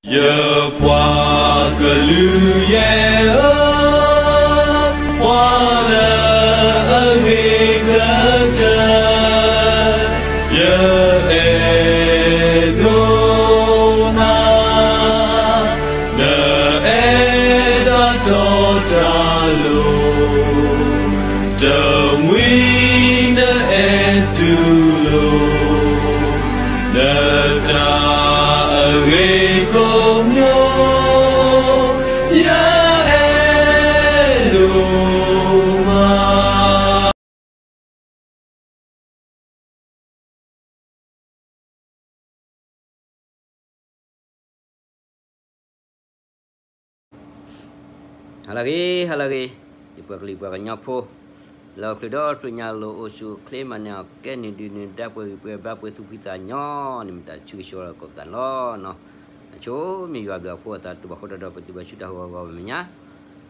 ယပှၤကလုာ်ယဲၢ်ဧၢ, ပှၤလၢအဂ့ၤကတၢၢ်, ယအဲၣ်ဒိးနၤ, နအဲၣ်တၢ်တီတၢ်လိၤ, တမှံၤနအဲၣ်တူၢ်လိာ် နတၢ်အဂ့ၤကိးမံၤ, ယအဲၣ်ဒိးမး. ဟါလၢအဂ့ၤ ဟါလၢအဂ့ၤ, ယပှၤကလုာ်ပှၤကညီဖိ လၢအအိၣ်ချ့ဒီတဖျၢၣ်ညါ လီၤအိၣ်ဆူၣ်အိၣ်ချ့ မၤနၢၤအီၤကဲနုာ်ဒုးနုာ်ဒါ ပှဲၤဂံၢ်ပှဲၤဘါ ပှဲၤသူၣ်ဖှံသးညီန့ၣ် မ့ၢ်တၢ်ဆၢဂ့ၤဆၢဝါလၢကိးပသးန့ၣ်လီၤ. အဆိမ့ၢ်ယွၤဘျုးအဖှိၣ်အသးတဘၣ်ဃိဒီး ပတုၤဘၣ်ဆူတၢ်ဟးဂီၤဂီၤအမဲာ်ညါ,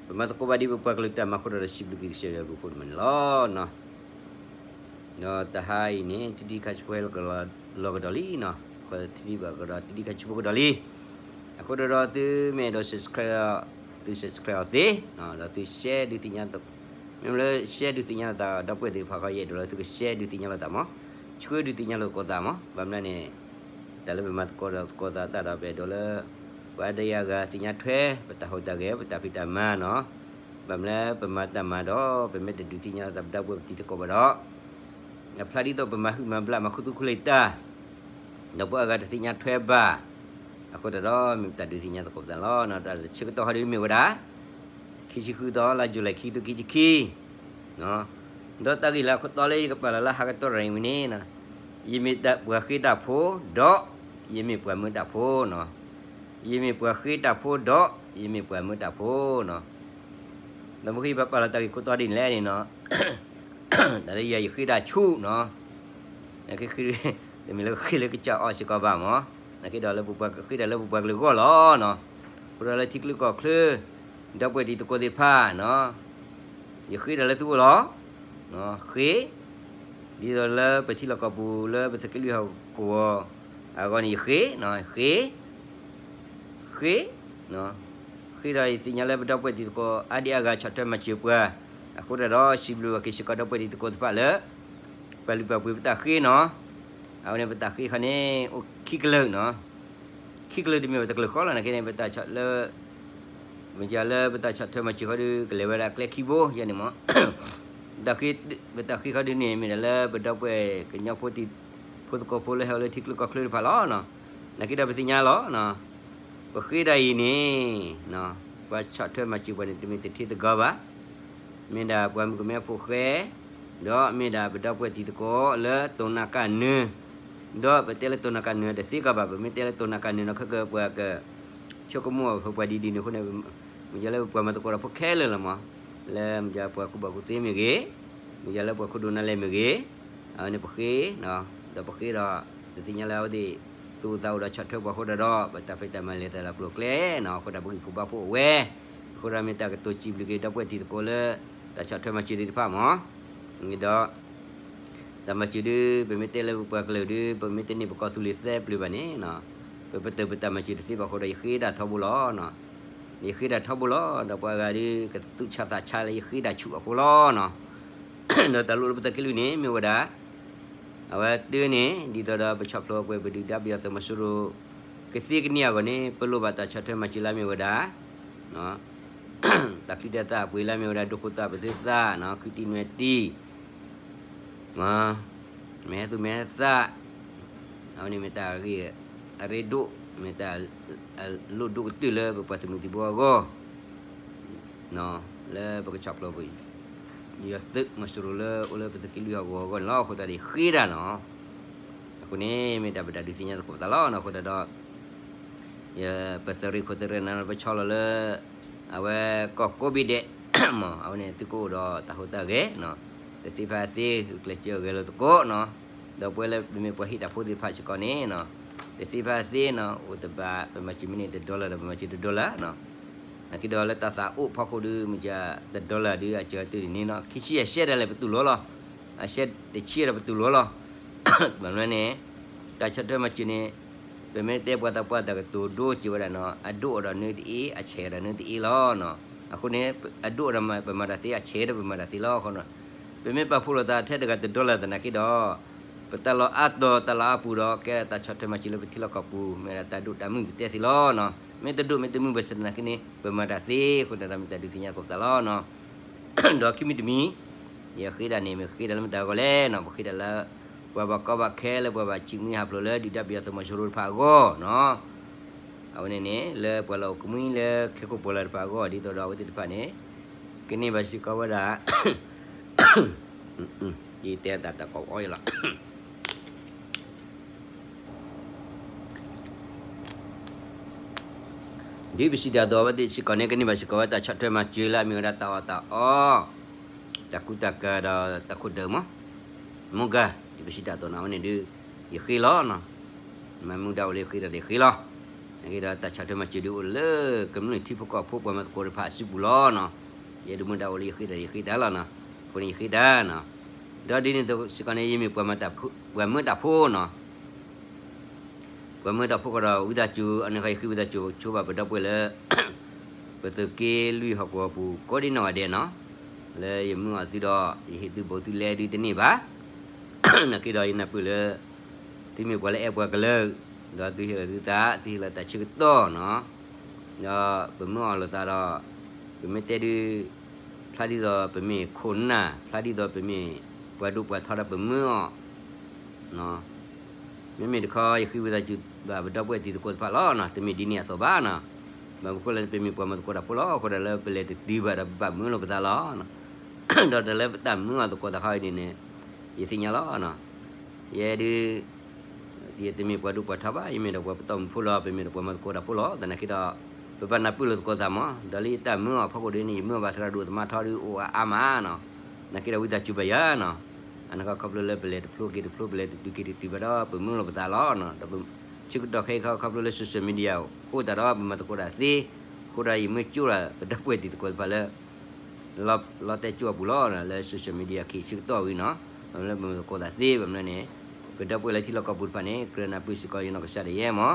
ပမၤသကိးဘၣ်ဒ်ပပှၤကလုာ်တၢ်မၤအဃိဒီး စံးဘျုးက့ၤကစၢ်ယွၤအဘျုးအဖှိၣ်တမံၤန့ၣ်လီၤ. ဒီးတဟါအံၤန့ၣ် တံဒံခါဆူဖိဟဲလီၤကဒီးလံနီၤ, ဃီထံဒံဘၣ်ကဒီး တံဒံခါဆူဖိကဒီးလံ. အဃိဒီး သုမ့ၢ်အဲၣ်ဒိး subscribe သု subscribe အီၤသ့, ဒီးသု share ဒုးသ့ၣ်ညါ, မ့မ့ၢ်လၢ share ဒုးသ့ၣ်ညါလိာ်သး ဒီပုၢ်ဝဲၢ်သ့ၣ်တဖၣ်ဃီ ယအဲၣ်ဒိးလၢသုက share ဒုးသ့ၣ်ညါလိာ်သးမး, ဆှၢဒုးသ့ၣ်ညါလိာ်သကိးသးမး. ဘၣ်မနုၤန့ၣ် တၢ်လၢပမၤသကိးဒီးသကိးသးတၢ်ဒီး ပအဲၣ်ဒိးလၢ ပှၤဒၣ်ယၤဂၤသ့ၣ်ညါထွဲ ပတၢ်ဟူးတၢ်ဂဲၤ ပတၢ်ဖံးတၢ်မၤနီၤ. ဘၣ်မနုၤလၢပမၤတၢ်မၤဒီး ပမ့ၢ်တဒုးသ့ၣ်ညါလိာ်သး ပဒီပုၢ်ဝဲၢ်ပတံၤသကိးဘၣ်ဒီး အဖျါဒ်သိးပမၤဟုၣ်မၤဘျး မၤခူသူၣ်ခူလံာ်တၢ်, ဒီးပှၤအဂၤတသ့ၣ်ညါထွဲဘၣ်. အဃိသတးဒီး မ့ၢ်ပတၢ်ဒုးသ့ၣ်ညါသကိးပသးလီၤ. တၢ်ဆၢကတီၢ်ဟီဒုးမ့ၢ်ဝဲဒၣ် ခံဆံဃုသီ လါယူၤလံ ခံကထိခံဆံခံ, ဒီးတၢ်ဂ့ၢ်လၢအခိၣ်တီလၢယကပာ်လီၤလၢဟါကတီၢ်ရၤအံၤဝံၤန့ၣ်, ယမ့ၢ်ပှၤဃ့တၢ်ဖိ ဒီး ယမ့ၢ်ပှၤမၢတၢ်ဖိနီၤ. ယမ့ၢ်ပှၤဃ့တၢ်ဖိ ဒီး ယမ့ၢ်ပှၤမၢတၢ်ဖိနီၤ. ဒီးမ့ၢ်ဃ့ယပာ်လီၤတၢ်ဂ့ၢ်ခိၣ်တီဒ်န့ၣ်လဲၣ်န့ၣ်နီၤ, တၢ်လၢယၤယဃ့တၢ်ဆူၣ်နီၤ, နကဃ့, တမ့ၢ်လၢဃ့လၢကစၢ်အီၣ်စ့ၢ်ကီးဘၣ်မး, နကဃ့ဒီးလၢပပှၤ, ဃ့တၢ်လၢပပှၤကလုာ်အဂီၢ်လီၤနီၤ. အဃိဒီးလၢထံချၢကီၢ်ချၢ ဒီပုၢ်ဝဲၢ်တံၤသကိးသ့ၣ်တဖၣ်နီၤ, ယဃ့တၢ်လၢသုအိၣ်လီၤ. ဃ့, ဒ်သိးလၢပထံလီၢ်ကီၢ်ပူၤလၢပသုးက့လွံၢ်ဟီၣ်ကဝီၤအဂီၢ်န့ၣ် ယဃ့, ဃ့, ဃ့, ဃ့ဒီးယသ့ၣ်ညါလၢပဒီပုၢ်ဝဲၢ်တံၤသကိး အါဒံအါဂၤဆီၣ်ထွဲမၤစၢၤပှၤ, အဃိသတးဒီး စံးဘျုးဘၣ်က့ၤစ့ၢ်ကီးဒီပုၢ်ဝဲၢ်တံၤသကိးသ့ၣ်တဖၣ်လၢ ပာ်လုၢ်ပာ်ပှ့ၤပတၢ်ဃ့နီၤ. အဝဲန့ၣ်ပတၢ်ဃ့ခီန့ၣ် အိၣ်ခံကလုာ်နီၤ, ခံကလုာ်တမ့ၢ်ဝဲတကလုာ်ဃီလီၤ. နာ်က့န့ၣ် ပတၢ်ဆီၣ်လၢ မ့ၢ်ယၤလၢပတၢ်ဆီၣ်ထွဲမၤစၢၤဃီဒီး ကလဲၤဝဲဒၣ်ကျဲခံဘိယဲန့ၣ်မး, ပတၢ်ဃ့, ပတၢ်ဃ့ခီဒုးန့ၣ် မ့ၢ်ဒၣ်လၢပဒီပုၢ်ဝဲၢ်ကညီဖိတံၤဖိသကိးဖိလၢဟဲအိၣ်လၢထံချၢကီၢ်ချၢတဖၣ်လီၤ. နာ်က့ဒီးပသ့ၣ်ညါလီၤ, ပဃ့ဒၣ်အံၤန့ၣ် ပှၤဆီၣ်ထွဲမၤစၢၤပှၤန့ၣ် တမ့ၢ်တထံတကီၢ်ဘၣ်, မ့ၢ်ဒၣ်ပှၤမုၣ်ကမဲဖိဃဲ, ဒီးမ့ၢ်ဒၣ်ပဒီပုၢ်ဝဲၢ်တံၤသကိးလၢတိၢ်နးကၢ်နၢ, ဒီးပတဲလၢတိၢ်နးကၢ်နၢတသ့ကီးဘၣ်, ပမ့ၢ်တဲလၢတိၢ်နးကၢ်နၢနီၤ ခဲကၢပှၤက ဆိကမိၣ်ပှၤဒ်ဒ်န့ၣ်အဃိန့ၣ်, မ့ၢ်ယၤလၢပပှၤမၤသကိးဒီးဖိခဲလၢာ်လီၤမး, လၢမ့ၢ်ယၤပှၤကူၣ်ဘၣ်ကူၣ်သ့မ့ၢ်ဂ့ၤ, မ့ၢ်ယၤလၢပှၤကူၣ်ဒိၣ်နါလဲၢ်မ့ၢ်ဂ့ၤ, အဝဲန့ၣ်ပဃ့, ဒီးပဃ့ဒီး ပသ့ၣ်ညါလၢအဝဲသ့ၣ် သူၣ်အိၣ်သးအိၣ်ဒီးဆီၣ်ထွဲပှၤအဃိဒီး ပတၢ်ဖံးတၢ်မၤလဲၤသးလၢကျိၤကျဲနီၤ, အဃိဒီးပဂံၢ်ဖိဘါဖိအိၣ်ဝဲ, အဃိဒီးမ့ၢ်တၢ်ကတိၤစံးဘျုးက့ၤဒီပုၢ်ဝဲၢ်တံၤသကိးလၢ တၢ်ဆီၣ်ထွဲမၤစၢၤသ့ၣ်တဖၣ်မး, ဒီး တၢ်မၤစၢၤဒုး ပမ့ၢ်တဲလၢပပှၤကလုာ်ဒုး ပမ့ၢ်တန့ၢ်ပကီၢ်သူလ့ၤသၢပျၢၤဘၣ်န့ၣ်, ပပတုာ်ပတၢ်မၤစၢၤတသ့ဘၣ်အဃိဒီး ယဃ့တၢ်ထီဘိလီၤ. ယဃ့တၢ်ထီဘိလီၤ, ဒီးပှၤဂၤဒုး ကသူၣ်ဆါသးဆါလၢယဃ့တၢ်ဆူၣ်အဃိလီၤ. ဒီးတၢ်လိၣ်လၢပသုးက့လွံၢ်န့ၣ် မ့ၢ်ဝဲဒၣ် အဝဲတၢ်န့ၣ် ဒ်သိးဒီးပဆီၣ်ဖျိးကွံာ် ပဒုၣ်ဒါပယီၤသုးမီၤစိရိၤ ကသ့ကန့ၢ်အဂီၢ်န့ၣ် ပလိၣ်ဘၣ်တၢ်ဆီၣ်ထွဲမၤစၢၤလၢမ့ၢ်ဝဲဒၣ် တၢ်ချံတၢ်သၣ်အပှ့ၤလၢမ့ၢ်ဝဲဒၣ် ဒိခိၣ်သၣ်ပသုးသၣ် ခုတံၢ်နွဲၣ်တံၢ် မ့ၢ်ဟဲသူၣ်မ့ၢ်ဟဲသၣ်, အဝဲန့ၣ်မ့ၢ်တၢ်ဂ့ၢ်အရ့ဒိၣ်, မ့ၢ်တၢ်လိၣ်ဒိၣ်ကတၢၢ်လၢပပှၤသုးမုၢ်သံၣ်ဘိအဂီၢ် လၢပကဆီၣ်ဖျိးကွံာ် ယီၤသုးမီၤစိရိၤလၢအိၣ်လၢပသုးက့လွံၢ်ဟီၣ်ကဝီၤအဂီၢ်န့ၣ်လီၤ. အဃိသတးန့ၣ် ယဃ့တၢ်နီၤ. အဃိန့ၣ် မ့ၢ်တၢ်ပတၢ်ဒုးသ့ၣ်ညါသကိးပသးလီၤ. အဃိသတးဒီး ယပသုးရ့ၣ်ခိၣ်သုးရ့ၣ်နၤ ပဆီလီၤလၢ အဝဲကီၢ်ကိးဘ့ၣ်ဒဲး မ့ၢ် အဝဲန့ၣ်သုကအိၣ်ဒီးတၢ်ဟူးတၢ်ဂဲၤ တသ့ဖဲသ့ ဂုာ်ကျဲးစၢးဂဲၤလိာ်သကိးနီၤ. ဒီးပဝဲလၢပမ့ၢ်ပှၤဟ့ၣ်တၢ်ဖိသ့ၣ်တဖၣ်စ့ၢ်ကီးန့ၣ် တသ့ဖဲသ့နီၤ အိၣ်တဘၣ် ပမၤစၢၤမ့ၢ်န့ၣ် တ dollar ဒီး ပမၤစၢၤတ dollar နီၤ. နာ်က့ဒီးလၢတၢ်သးအိၣ်ဖီခိၣ်ဒုး မ့ၢ်က တ dollar ဒုး အစၢၤတုၤဒ်န့ၣ်နီၤ ခံဆံယဲၢ်ရှဲဒၣ်လဲာ်ပတူၢ်လိာ်လီၤ. အရှဲတဆံဒီးပတူၢ်လိာ်လီၤ. ဘၣ်မနုၤန့ၣ် တၢ်ဆီၣ်ထွဲမၤစၢၤန့ၣ် ပမ့ၢ်တဲပှၤသးပှၢ်တၢ်ကတိၤဒိက့ၤဝဲဒၣ်နီၤ, အဒိၣ်အီၤဒီးနၢတအ့ၣ်, အဆဲးအီၤဒီးနၢတအ့ၣ်လီၤနီၤ. အဃိန့ၣ် အဒိၣ်ဒီးပမၤတၢ်သ့, အဆဲးဒီးပမၤတၢ်သ့လီၤ. အဃိန့ၣ် ပမ့ၢ်ပာ်ဖှိၣ်လိာ်သးထဲတဂၤတဒီလၢ်သနာ်က့ဒီး ပတၢ်လီၤအါတီၤ တၢ်လီၤအါပူၤဒီး ကဲတၢ်ဆီၣ်ထွဲမၤစၢၤလၢပထံလီၢ်ကီၢ်ပူၤ မ့ၢ်ဒၣ်တၢ်ဒိၣ်တၢ်မုၢ်ပတဲသ့လီၤနီၤ. မ့ၢ်တဒိၣ်မ့ၢ်တမုၢ်ဘၣ်ဆၣ်သနာ်က့န့ၣ် ပမၤတၢ်သ့အဃိန့ၣ်ဒီး မ့ၢ်တၢ်ဒုးသ့ၣ်ညါကိးပသးလီၤနီၤ. ဒီးခံမံၤတမံၤ ယဃ့တၢ်န့ၣ် မ့ၢ်ဃ့တၢ်လၢမတၤအဂီၢ်လဲၣ်နီၤ, ပဃ့တၢ်လၢ ပှၤဘၣ်ကီဘၣ်ခဲလၢပှၤဘၣ်ဆံးမံဟးဖျိးလၢ ဒုၣ်ဒါပယီၤသုးမီၤစိရိၤတဖၣ်အဂီၢ်နီၤ. အဝဲန့ၣ်န့ၣ် လၢပှၤလီၢ်အိၣ်ကမှံလၢခဲခိၣ်ပှၢ်လၢ်တဖၣ်အဂီၢ် ဒ်သိးဒီးအဝဲသ့ၣ်တဖၣ်န့ၣ် ကန့ၢ်ဘၣ်စ့ၢ်ကီးဝဲဒၣ် ယတဲတၢ်တၢ်ကီအီယလီၤ ဒ်ပစံးတၢ်အသိး အဝဲသ့ၣ်စ့ၢ်ကီးန့ၣ် ကန့ၢ်ဘၣ်စ့ၢ်ကီးဝဲတၢ်ဆီၣ်ထွဲမၤစၢၤလၢအမ့ၢ်ဝဲဒၣ်တၢ်အီၣ်တၢ်အီ, တၢ်ကူတၢ်ကၤဒီးတၢ်ခိၣ်ဒၢးမး, မ့ၢ်ဂ့ၤ ဒ်ပစံးတၢ်အသိးန့ၣ် အဝဲန့ၣ်ဒုး ယဃ့လီၤနီၤ. မ့ၢ်မူဒါအိၣ်လၢယဃ့တၢ်ဒီးယဃ့လီၤ. နာ်က့ဒီးတၢ်ဆီၣ်ထွဲမၤစၢၤဒုးအိၣ်လၢကမျၢၢ်ထံဖိကီၢ်ဖိပှၤမၤသကိးတဖၣ်အစုပူၤလီၤနီၤ. ယဲဒုးမူဒါအိၣ်လၢယဃ့တၢ်ဒီးယဃ့တၢ်လီၤနီၤ. အဃိန့ၣ်ယဃ့တၢ်နီၤ. ဒီးဒ်န့ၣ်အသိးစ့ၢ်ကီးန့ၣ် ယမ့ၢ်ပှၤမၢတၢ်ဖိ, ပှၤမၢတၢ်ဖိနီၤ. ပှၤမၢတၢ်ဖိဃီဒီး ဝံသးစူၤ အန့ၣ်ဃီယဃ့ဝံသးစူၤဆိဘၣ်ပဒီပုၢ်ဝဲၢ်လၢ ပသုးက့လွံၢ်ဟီၣ်ကဝီၤပူၤ ကိးဒံနီၢ်ဂၤဒဲးနီၤ, လၢယမၢအီၤသုဒီး ယဟ့ၣ်သုဘူးသုလဲဒုးတန့ၢ်ဘၣ်. နာ်က့ဒီးယနၢ်ပၢၢ်လၢ သုမ့ၢ်ပှၤလၢအဲၣ်ပှၤကလုာ်, ဒီးသုဟ့ၣ်လီၤသုသး သုဟ့ၣ်လီၤတၢ်ဆၢကတီၢ်နီၤ. ဒီးပမၢအီၤလိာ်သးဒီး ပမ့ၢ်တဲဒုး ဖျါဒ်သိးပမ့ၢ်ခိၣ်နၢ်, ဖျါဒ်သိးပမ့ၢ်ပှၤဒိၣ်ပှၤထီဒီးပမၢအီၤ မ့မ့ၢ်တခီ ယဃ့ဝံသးစူၤဘၣ်ပဒီပုၢ်ဝဲၢ်တံၤသကိးတဖၣ်လီၤနီၤ, တမ့ၢ်ဒ်န့ၣ်အသိးဘၣ်နီၤ. ဘၣ်မနုၤဃိလဲၣ်န့ၣ် ပမ့ၢ်ပှၤမၤသကိးတၢ်ဖိလီၤ, အဃိဒီးလၢပလဲၤတတုၤဘၣ်ဒီးပဘၣ်မၢလိာ်ပသးလီၤ. ဒီးတၢ်လၢပတၢ်မၢအီၤသကိးတၢ်ခါအံၤန့ၣ်န့ၣ် ယသ့ၣ်ညါလီၤ. ယဲဒုး ယတမ့ၢ်ပှၤဒိၣ်ပှၤထီဘၣ်, ယမ့ၢ်ဒီးပှၤပတီၢ်မုၢ်ဖိလီၤ, ပမ့ၢ်ဒီးပှၤမၤသကိးတၢ်ဖိလီၤ. သနာ်က့ဒီး ပဘၣ်နၢ်ပၢၢ်လိာ်သကိးသးမး, ဒီးလၢယတၢ်မၢအီၤဖီခိၣ်ဒ်န့ၣ် ယမၢအီၤဘၣ်သရၣ်ဒိၣ်သမါထီဒုးအိၣ်အါအါမးနီၤ. နာ်က့ဒီးဝံသးစူၤဘၣ်ယၤနီၤ. အန့ၣ်ခီခီဖျိလၢပလဲၤတဖျိက့ၤတဖျိ ပလဲၤတတုၤက့ၤတတုၤဘၣ်ဒီး ပမၢလိာ်ပသးလီၤ. ဒီးဆၢကတီၢ်ခဲအံၤခီခီဖျိလၢ social media အဃိသတးဒီး ပမၤသကိးတၢ်သ့, အဃိဒီးယမၢကၠိဒီး ပဒီပုၢ်ဝဲၢ်တံၤသကိးတဖၣ်လၢ လီၤတဲာ်ကၠိအပူၤလီၤ, လၢ social media ခံဆၢကတီၢ်ဝံၤနီၤ, ဘၣ်မနုၤလၢပမၤသကိးတၢ်သ့ ဘၣ်မနုၤန့ၣ် ပဒီပုၢ်ဝဲၢ်လၢထံလီၢ်ကီၢ်ပူၤတဖၣ်န့ၣ် ကြၢးနၢ်ပၢၢ်စ့ၢ်ကီးယနီၢ်ကစၢ်ဒၣ်ယဲမး,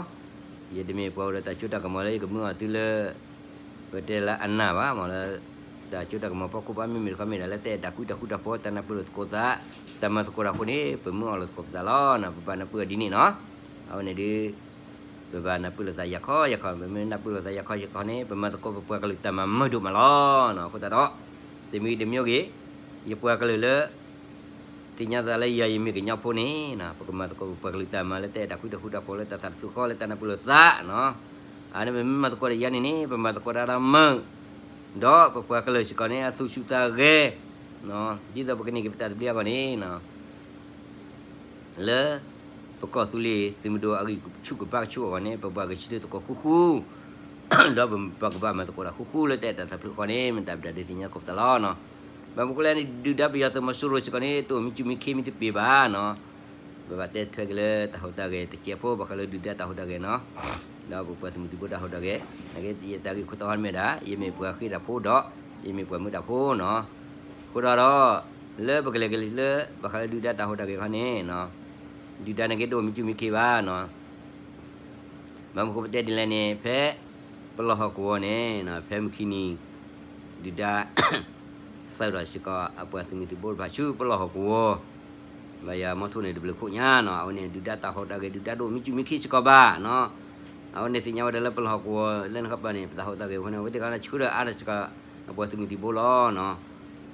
ယတမ့ၢ်ပှၤအိၣ်ဒီးတၢ်စိတၢ်ကမီၤလၢယကမၢအီၤသုလၢ ပတဲလၢအနၢ်ဘၣ်မးလၢ တၢ်စိတၢ်ကမီၤဖီခိၣ်ဘၣ် မ့မ့ၢ်တခီမ့ၢ်ဒၣ်လၢတၢ်အဲၣ်တၢ်ကွံတၢ်ဃူတၢ်ဖိး တၢ်နၢ်ပၢၢ်လိာ်သကိးသး တၢ်မၤသကိးတၢ်အဃိန့ၣ် ပမၢအီၤလိာ်သကိးပသးလီၤနီၤ, ပဘၣ်နၢ်ပၢၢ်အီၤဒ်န့ၣ်နီၤ, အဝဲန့ၣ်ဒုး ပဘၣ်နၢ်ပၢၢ်လိာ်သးယၤခီယၤခီ, ပမ့ၢ်နၢ်ပၢၢ်လိာ်သးယၤခီယၤခီန့ၣ် ပမၤသကိးပပှၤကလုာ်တၢ်မၤမုာ်ဒိၣ်မးလီၤနီၤ, အဃိသတးဒီး တမံၤတမံၤဂ့ၤ, ယပှၤကလုာ်လၢ သ့ၣ်ညါသးလၢယၤယမ့ၢ်ကညီဖိန့ၣ် ပကမၤသကိးပပှၤကလုာ်တၢ်မၤလၢတၢ်အဲၣ်တၢ်ကွံတၢ်ဃူတၢ်ဖိးလၢတၢ်သးတဖျၢၣ်ဃီလၢတၢ်နၢ်ပၢၢ်လိာ်သးနီၤ, အန့ၣ်ပမ့ၢ်မၤသကိးဒီးယၤန့ၣ်န့ၣ် ပမၤသကိးတၢ်ဒီးမုာ်, ဒီးပပှၤကလုာ်စ့ၢ်ကီးန့ၣ် အသူၣ်ဆူၣ်သးဂဲၤ ဒ်သိးပကန့ၢ်က့ၤပတၢ်သဘျ့အဂီၢ်န့ၣ် လၢ ပကီၢ်သူလ့ၤသုးမုၢ်ဒိၣ်အဂံၢ်ဆူၣ်ကဘါကဆူၣ်အဂီၢ်န့ၣ် ပပှၤကဆၢထၢၣ်သကိးဃူဃူ, ဒီးပကဘၣ်မၤသကိးတၢ်ဃူဃူလၢတၢ်အဲၣ်တၢ်သးတဖျၢၣ်ဃီန့ၣ် မ့ၢ်တၢ်ဘၣ်ဒုးသ့ၣ်ညါသကိးပသးလီၤနီၤ, ဘၣ်မနုၤဃိလဲၣ်န့ၣ် ဒုၣ်ဒါပယီၤသုးမီၤစိရိၤစ့ၢ်ကီးန့ၣ် တအိၣ်မံစူၣ်မံခ့မံသပ့ၤဘၣ်နီၤ, ပဘၣ်တဲထွဲက့ၤလၢတၢ်ဟူးတၢ်ဂဲၤတစဲးဖိ ဘၣ်ဃးလၢဒုၣ်ဒါတၢ်ဟူးတၢ်ဂဲၤနီၤ, ဒီးပပှၤသုးမုၢ်သံၣ်ဘိတၢ်ဟူးတၢ်ဂဲၤ, နာ်က့ယတၢ်ဂ့ၢ်ခိၣ်တီမ့ၢ်ဒၣ် ယမ့ၢ်ပှၤဃ့တၢ်ဖိဒီး ယမ့ၢ်ပှၤမၢတၢ်ဖိနီၤ, အဃိဒီး လၢပကလဲၤက့ၤလၢ ဘၣ်ဃးလၢဒုၣ်ဒါတၢ်ဟူးတၢ်ဂဲၤခီန့ၣ် ဒုၣ်ဒါန့ၣ်က့ၤတအိၣ်မံစူၣ်မံခ့ဘၣ်နီၤ, ဘၣ်မနုၤဃိပတဲဒ်လဲၣ်န့ၣ် ဖဲ ပလီၢ်ဟီၣ်ကဝီၤန့ၣ် ဖဲမုၢ်ခံနံၤ ဒုၣ်ဒါ သၢဒီးစ့ၢ်ကီး အပှၤသုးမုၢ်သံၣ်ဘိတဖၣ်ဆူပလီၢ်ဟီၣ်ကဝီၤ ဘၣ်ယၤမီထိၣ်န့ၣ်တဘျုးခိၣ်ညါနီၤ, အဝဲန့ၣ် ဒုၣ်ဒါတၢ်ဟူးတၢ်ဂဲၤ ဒုၣ်ဒါတအိၣ်မံစူၣ်မံခ့စ့ၢ်ကီးဘၣ်နီၤ, အဝဲန့ၣ်သ့ၣ်ညါဝဲဒၣ်လၢပလီၢ်ဟီၣ်ကဝီၤလၢနခီပၤန့ၣ် ပတၢ်ဟူးတၢ်ဂဲၤအဃိန့ၣ် အဝဲသ့ၣ်ခီန့ၣ်ဆှၢဒီးအါဒီးစ့ၢ်ကီး အပှၤသုးမုၢ်သံၣ်ဘိလီၤနီၤ,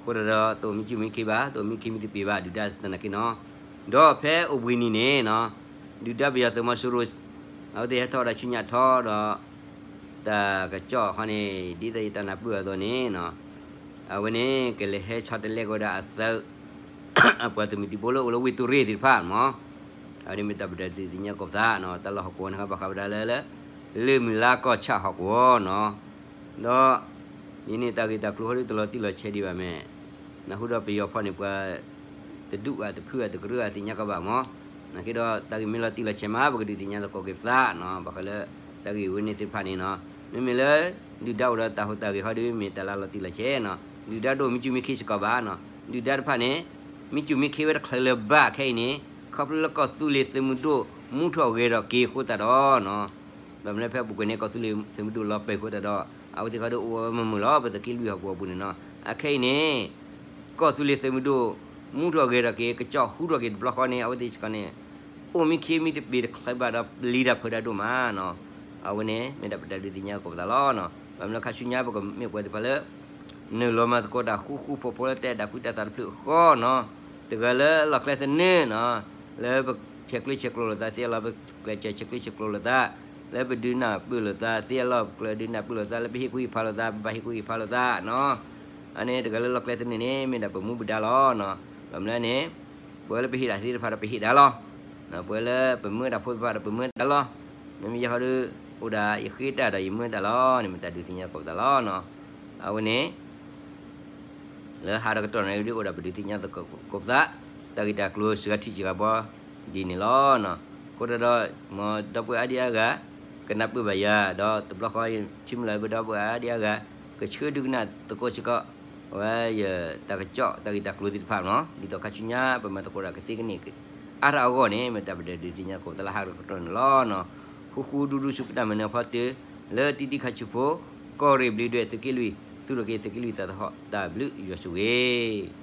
အဃိဒီး တအိၣ်မံစူၣ်မံခ့ဘၣ် တအိၣ်မံခ့မံသပ့ၤဘၣ် ဒုၣ်ဒါသနာ်က့နီၤ, ဒီးဖဲအိၣ်ဘှံးနံၤန့ၣ်နီၤ ဒုၣ်ဒါပယီၤသုးမီၤစိရိၤ အဝဲသ့ၣ်ဟဲထီၣ်ဝဲဒၣ်ဆူညါထီဒီး တၢ်ကစီၣ်ခီန့ၣ် ဒ်သိးယတၢ်နၢ်ပၢၢ်အသိးန့ၣ်နီၤ, အဝဲန့ၣ် ကလဲၤဟဲဆီတလဲက့ၤဝဲဒၣ်အသုး အပှၤသုးမုၢ်သံၣ်ဘိလၢအိၣ်လၢဝ့ၢ်တူၢ်ရ့ၣ်သ့ၣ်တဖၣ်မး, အဝဲန့ၣ်မ့ၢ်တၢ်ဘၣ်ဒုးသ့ၣ်ညါကိးပသးနီၤ, တၢ်လီၢ်ဟီၣ်ကဝီၤန့ၣ် ဘၣ်ဃးဝဲဒၣ်လၢ လၢ လၢမုၢ်လါကီၢ်ဆၣ်ဟီၣ်ကဝီၤနီၤ, ဒီး ယန့ၣ်တၢ်ဂ့ၢ်တၢ်ကျိၤဟီဒ်တလီၤတံၢ်လီၤဆဲးဒံးဘၣ်မ့ၢ် နၢ်ဟူဒီးပယီၤဖီၣ်န့ၣ်ပှၤ တဒူၣ်အတဖုအတကရၢအသ့ၣ်ညါကီးဘၣ်မး, နာ်က့ဒီးတၢ်ဂ့ၢ်မ့ၢ်လီၤတံၢ်လီၤဆဲးမး ပကဒုးသ့ၣ်ညါသကိးက့ၤပသးနီၤ, ဘၣ်ဃးလၢ တၢ်ဂ့ၢ်ဝဲန့ၣ်သ့ၣ်တဖၣ်န့ၣ်နီၤ, မ့မ့ၢ်လၢ ဒုၣ်ဒါအိၣ်ဒီးတၢ်ဟူးတၢ်ဂဲၤခီဒီး မ့ၢ်တၢ်လၢလီၤတံၢ်လီၤဆဲးနီၤ, ဒုၣ်ဒါတအိၣ်မံစူၣ်မံခ့စ့ၢ်ကီးဘၣ်နီၤ, ဒုၣ်ဒါတဖၣ်န့ၣ် မံစူၣ်မံခ့ဝဲတချုးလၢၤဘၣ်ခဲအံၤန့ၣ် ခီဖျိလၢကီၢ်သူလ့ၤသုးမုၢ်ဒိၣ် မူထီၣ်ဂဲၤထီၣ်က့ၤအဃိသတးဒီးနီၤ, ဘၣ်မနုၤလၢဖဲပူၤကွံာ်န့ၣ် ကီၢ်သူလ့ၤသုးမုၢ်ဒိၣ်လီၤပံာ်အဃိသတးဒီး အဝဲသ့ၣ်ဃီဒီးအိၣ်ဝဲမုာ်မုာ်လီၤ ပသုးက့လွံၢ်ဟီၣ်ကဝီၤပူၤန့ၣ်နီၤ. အခဲအံၤန့ၣ် ကီၢ်သူလ့ၤသုးမုၢ်ဒိၣ် မူထီၣ်ဂဲၤထီၣ်က့ၤ ကစီၣ်ဟူထီၣ်က့ၤတဘျီဃီန့ၣ် အဝဲသ့ၣ်စ့ၢ်ကီးန့ၣ် အိၣ်မံခ့မံတဘ့ၣ်တချၢဘၣ်ဒီး လံၤတၢ်ဖုးတၢ်ဒိၣ်မးနီၤ. အဝဲန့ၣ် မ့ၢ်ဒၣ်ပတၢ်ဒုးသ့ၣ်ညါသကိးပသးလီၤနီၤ. ဘၣ်မနုၤလၢခါဆူညါပကမ့ၢ်ပှၤသ့ၣ်တဖၣ်လၢ နုာ်လီၤမၤသကိးတၢ်ဃူဃူဖိးဖိးလၢတၢ်အဲၣ်တၢ်ကွံတၢ်သးတဖျၢၣ်အဃိနီၤ, တဂၤလၢလီၢ်ကျဲသနၢၣ်နီၤ, လၢပဆဲးကျၢဆဲးကျိးလိာ်သးသ့အလီၢ် ပကျဲးစၢးဆဲးကျၢဆဲးကျိးလိာ်သး, လၢပဒုးနၢ်ပၢၢ်လိာ်သးသ့အလီၢ် ပကျဲဒုးနၢ်ပၢၢ်လိာ်သး, လၢပဟ့ၣ်ကူၣ်ဟ့ၣ်ဖးလိာ်သး ပဘၣ်ဟ့ၣ်ကူၣ်ဟ့ၣ်ဖးလိာ်သးနီၤ. အန့ၣ်တဂၤလၢလီၢ်ကျဲသနၢၣ်န့ၣ် မ့ၢ်ဒၣ်ပမူပဒါလီၤနီၤ. ဘၣ်မနုၤန့ၣ် ပဝဲလၢပဟ့ၣ်တၢ်သ့ၣ်တဖၣ်ဒီးပဟ့ၣ်တၢ်လီၤ. ပဝဲလၢပမၢတၢ်ဖိသ့ၣ်တဖၣ်ဒီးပမၢတၢ်လီၤ. မ့မ့ၢ်ယဲဃီဒီး အိၣ်ဒၣ်ယဃ့တၢ်ဒီးယမၢတၢ်လီၤန့ၣ် မ့ၢ်တၢ်ဒုးသ့ၣ်ညါသကိးပသးလီၤနီၤ. အဝဲန့ၣ် လၢဟးဒီးကတီၢ်န့ၣ်ဒုးအိၣ်ဒီးပဒုးသ့ၣ်ညါသကိးပသး တၢ်ဂ့ၢ်တၢ်ကျိၤစှၤထံၣ်စှၤဘီ ဒ်န့ၣ်လီၤ. အဃိသတးဒီး မ်ဒီပုၢ်ဝဲၢ်အါဒံအါဂၤ ကနၢ်ပၢၢ်ဘၣ်ယၤ ဒီးတဘျီဃီ ထံမုၢ်လၢ်လၢပဒီပုၢ်ဝဲၢ်အါဒံအါဂၤ ကဆှၢဒုးကနၣ်သကိးစ့ၢ်ကီး အဝဲယတၢ်ကစီၣ်တၢ်ဂ့ၢ်တၢ်ကျိၤသ့ၣ်တဖၣ်နီၤ, ဒ်သိးခါဆူညါပမၤသကိးတၢ်ကသ့ကန့ၢ်အါထီၣ်အဂီၢ်န့ၣ် မ့ၢ်တၢ်ပဒုးသ့ၣ်ညါသကိးပသးလၢဟးဒီးကတီၢ်န့ၣ်လီၤ. ဃူဃူဒူဒူဆူပတၢ်မၤနၢၤအဖီတၢၢ် လၢတံၤတံၤခါဆူဖိ ကီၢ်ရ့ၣ်ဘျုးဒွဲၣ်သုးက့လွံၢ် သူၣ်ထီၣ်က့ၤသုးက့လွံၢ်သးသဟီၣ် တၢ်ဘျုးယွၤဆိၣ်ဂ့ၤ